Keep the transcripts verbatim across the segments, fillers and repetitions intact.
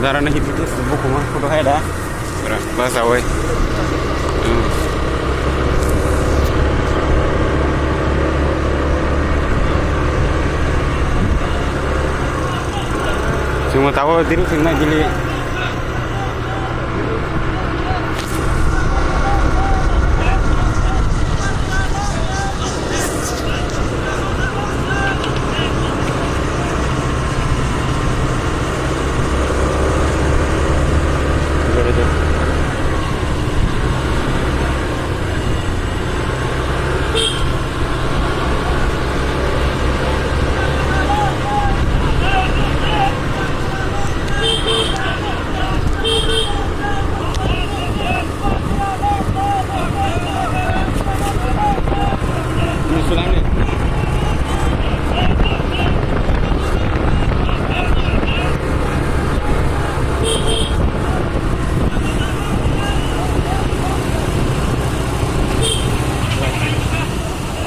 Darana hitu tu buku mah photo hai da. Bas awai. Hmm. Chwngno tabuk diruk sing nai bili.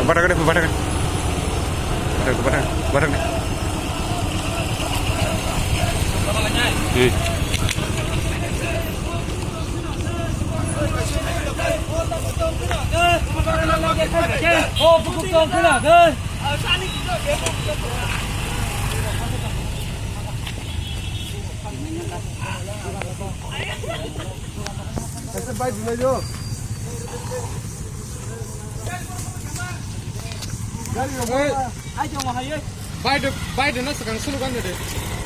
Batak ni, batak ni. Batak, batak, batak ni. Hmm. Bai, bai, no sakang sulu kan de.